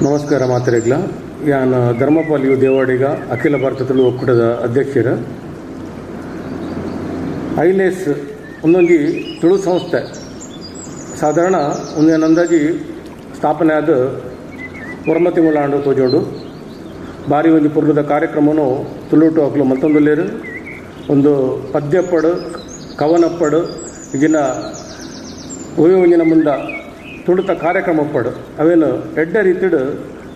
ನಮಸ್ಕಾರ ಮಾತೆರೆಗ್ಲ. ಯಾನ್ ಧರ್ಮಪಾಲ್ ಯು ದೇವಾಡಿಗ, ಅಖಿಲ ಭಾರತ ತುಳು ಒಕ್ಕೂಟದ ಅಧ್ಯಕ್ಷರು. ಐಲೇಸ್ ಒಂದೊಂಜಿ ತುಳು ಸಂಸ್ಥೆ. ಸಾಧಾರಣ ಒಂದು ಅಂದಾಜಿ ಸ್ಥಾಪನೆ ಆದ 9 ತಿಂಗಳಾಂಡ್ ತೋಜೋಡು. ಬಾರಿ ಒಂಜಿ ಪೊರ್ಲುದ ಕಾರ್ಯಕ್ರಮನು ತುಳುಟು ಅಕ್ಲು ಮಲ್ತೊಂದುಲ್ಲೆರ್. ಒಂದು ಪದ್ಯಪ್ಪಡು, ಕವನಪ್ಪಡು, ಇಜಿನ ಒಯ್ಯೊಂಜಿನ ಮುಂದ ತುಳುತ ಕಾರ್ಯಕ್ರಮ ಉಪ್ಪಡು, ಅವೇನು ಎಡ್ಡೆ ರೀತಿಡ್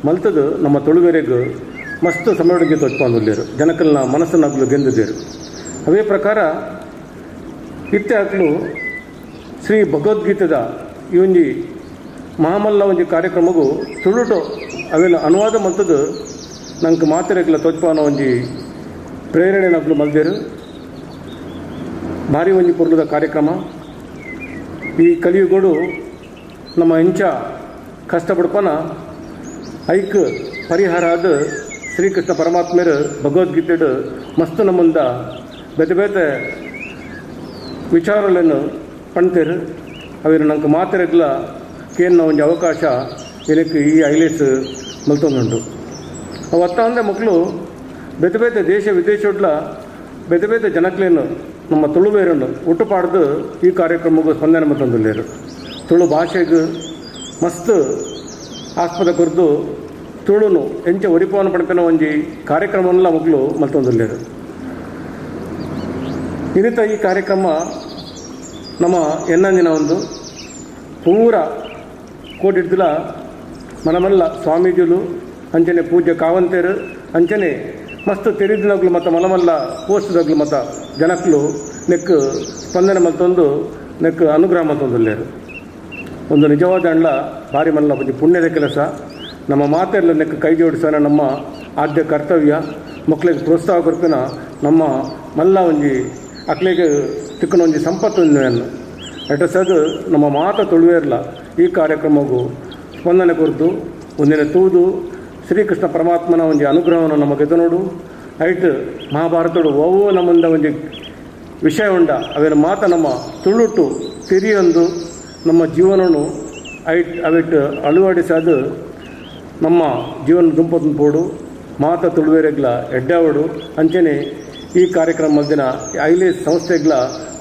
ಮಲ್ತದು ನಮ್ಮ ತುಳುವೆರೆಗ್ ಮಸ್ತ್ ಸಮಯೊಡಿಗೆ ತೋಜ್ಪಾಂದುಲ್ಲೆರ್. ಜನಕಲ್ನ ಮನಸ್ಸನ್ನು ಅಕ್ಲು ಗೆಂದುದೆರ್. ಅವೇ ಪ್ರಕಾರ ಇತ್ತೆ ಅಕ್ಲು ಶ್ರೀ ಭಗವದ್ಗೀತೆದ ಈ ಒಂಜಿ ಮಹಾಮಲ್ಲ ಒಂಜಿ ಕಾರ್ಯಕ್ರಮಗು ತುಳುಟು ಅವೆನ್ ಅನುವಾದ ಮಲ್ತದು ನಂಕ್ ಮಾತೆರೆಗ್ಲ ತೋಜ್ಪಾನ ಒಂಜಿ ಪ್ರೇರಣೆ ನಕ್ಲು ಮಲ್ದೆರ್. ಭಾರಿ ಒಂಜಿ ಪೊರ್ಲುದ ಕಾರ್ಯಕ್ರಮ. ಈ ಕಲಿಯುಗಡು ನಮ್ಮ ಎಂಚ ಕಷ್ಟಪಡ್ಪನ, ಐಕ್ ಪರಿಹಾರ ಆದ ಶ್ರೀಕೃಷ್ಣ ಪರಮಾತ್ಮೆರು ಭಗವದ್ಗೀತೆಡ್ ಮಸ್ತ್ ನಮ್ಮಂದ ಬೇತೆ ಬೇತೆ ವಿಚಾರಗಳನ್ನು ಪಣ್ತೇರು. ಅವೇನು ನಂಗೆ ಮಾತೆರೆಗ್ಲ ಕೇನ್ನ ಒಂಜಿ ಅವಕಾಶ ಏನಕ್ಕೆ ಈ ಐಲೇಸ್ ಮಲ್ತೊಂದುಂಡು. ಅವು ಅತ್ತಾಂದೆ ಮಕ್ಕಳು ಬೇತೆ ಬೇತೆ ದೇಶ ವಿದೇಶಡ್ಲ ಬೇತೆ ಬೇತೆ ಜನಕ್ಲೇನು ನಮ್ಮ ತುಳುವೇರನ್ನು ಒಟ್ಟು ಪಾಡ್ದು ಈ ಕಾರ್ಯಕ್ರಮಕ್ಕೆ ಸ್ಪಂದನೆ ಮಲ್ತೊಂದುಲ್ಲೆರ್. ತುಳು ಭಾಷೆಗೆ ಮಸ್ತ್ ಆಸ್ಪದ ಕೊರ್ದು ತುಳುನು ಎಂಚ ಒರಿಪವನ ಪಡ್ಪಿನ ಒಂಜಿ ಕಾರ್ಯಕ್ರಮವನ್ನೆಲ್ಲ ಮಕ್ಕಳು ಮಲ್ತೊಂದುಲ್ಲೆರ್. ಇನ್ನಿತ ಈ ಕಾರ್ಯಕ್ರಮ ನಮ್ಮ ಎನ್ನಂದಿನ ಒಂದು ಪೂರ ಕೋಟಿಡ್ದಿಲ ಮನಮಲ್ಲ ಸ್ವಾಮೀಜಿಲು, ಅಂಚನೆ ಪೂಜ್ಯ ಕಾವಂತೇರು, ಅಂಚನೆ ಮಸ್ತ್ ತೆರಿದಿನಗ್ಲು ಮತ್ತು ಮಲಮಲ್ಲ ಪೋಸ್ಟ್ದಗ್ಲು ಮತ್ತು ಜನಕ್ಲು ನೆಕ್ ಸ್ಪಂದನೆ ಮಲ್ತೊಂದು ನೆಕ್ ಅನುಗ್ರಹ ಮಲ್ತೊಂದುಲ್ಲೆರ್. ಒಂದು ನಿಜವಾದ ಅಂಡ್ಲ ಭಾರಿ ಮಲ್ಲ ಒಂಜಿ ಪುಣ್ಯದ ಕೆಲಸ. ನಮ್ಮ ಮಾತೆಲ್ಲ ನೆಕ್ ಕೈ ಜೋಡಿಸೋಣ ನಮ್ಮ ಆದ್ಯ ಕರ್ತವ್ಯ. ಮಕ್ಕಳಿಗೆ ಪ್ರೋತ್ಸಾಹ ಕೊರ್ಪಿನ ನಮ್ಮ ಮಲ್ಲ ಒಂಜಿ ಅಕ್ಲೆಗ್ ತಿಕ್ಕುನ ಒಂಜಿ ಸಂಪತ್ತು. ಅದು ನಮ್ಮ ಮಾತ ತುಳುವೇರ್ಲ ಈ ಕಾರ್ಯಕ್ರಮಗೂ ಸ್ಪಂದನೆ ಕೊರ್ದು ಒಂದಿನ ತೂದು ಶ್ರೀಕೃಷ್ಣ ಪರಮಾತ್ಮನ ಒಂಜಿ ಅನುಗ್ರಹವನ್ನು ನಮಗೆ ನೋಡು. ಐಟ್ ಮಹಾಭಾರತಡು ಒವ್ವು ನಮ್ಮಂದ ಒಂಜಿ ವಿಷಯ ಉಂಡ, ಅವೇನು ಮಾತ ನಮ್ಮ ತುಳುಟು ತಿರಿಯೊಂದು ನಮ್ಮ ಜೀವನನು ಐಟ್ ಅವಿಟ್ ಅಳವಡಿಸಾದು ನಮ್ಮ ಜೀವನ ದುಂಪೊಂದು ಪೋಡು. ಮಾತ ತುಳುವೆರೆಗ್ಲ ಎಡ್ಡಾವಡು. ಅಂಚನೆ ಈ ಕಾರ್ಯಕ್ರಮ ಮಲ್ದಿನ ಐಲೇಸ್ ಸಂಸ್ಥೆಗ್ಲ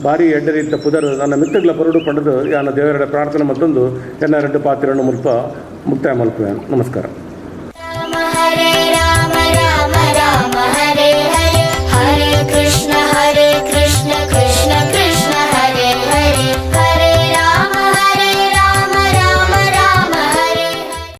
ಭಾರಿ ಎಡ್ಡೆ ರೀತಿಯ ಪುದರ್ ನನ್ನ ಮಿತ್ತಗ್ಲ ಬರಡು ಪಂಡದು ಯಾನ ದೇವರ ಪ್ರಾರ್ಥನೆ ಮತ್ತೊಂದು ಎನ್ನ ಎರಡು ಪಾತ್ರವನ್ನು ಮುಲ್ಪ ಮುಕ್ತಾಯ ಮಲ್ಪುವೆ. ನಮಸ್ಕಾರ. ರಾಮ ಹರೇ ರಾಮ ರಾಮ ರಾಮ ಹರೇ ಹರೇ, ಹರೇ ಕೃಷ್ಣ ಹರೇ ಕೃಷ್ಣ.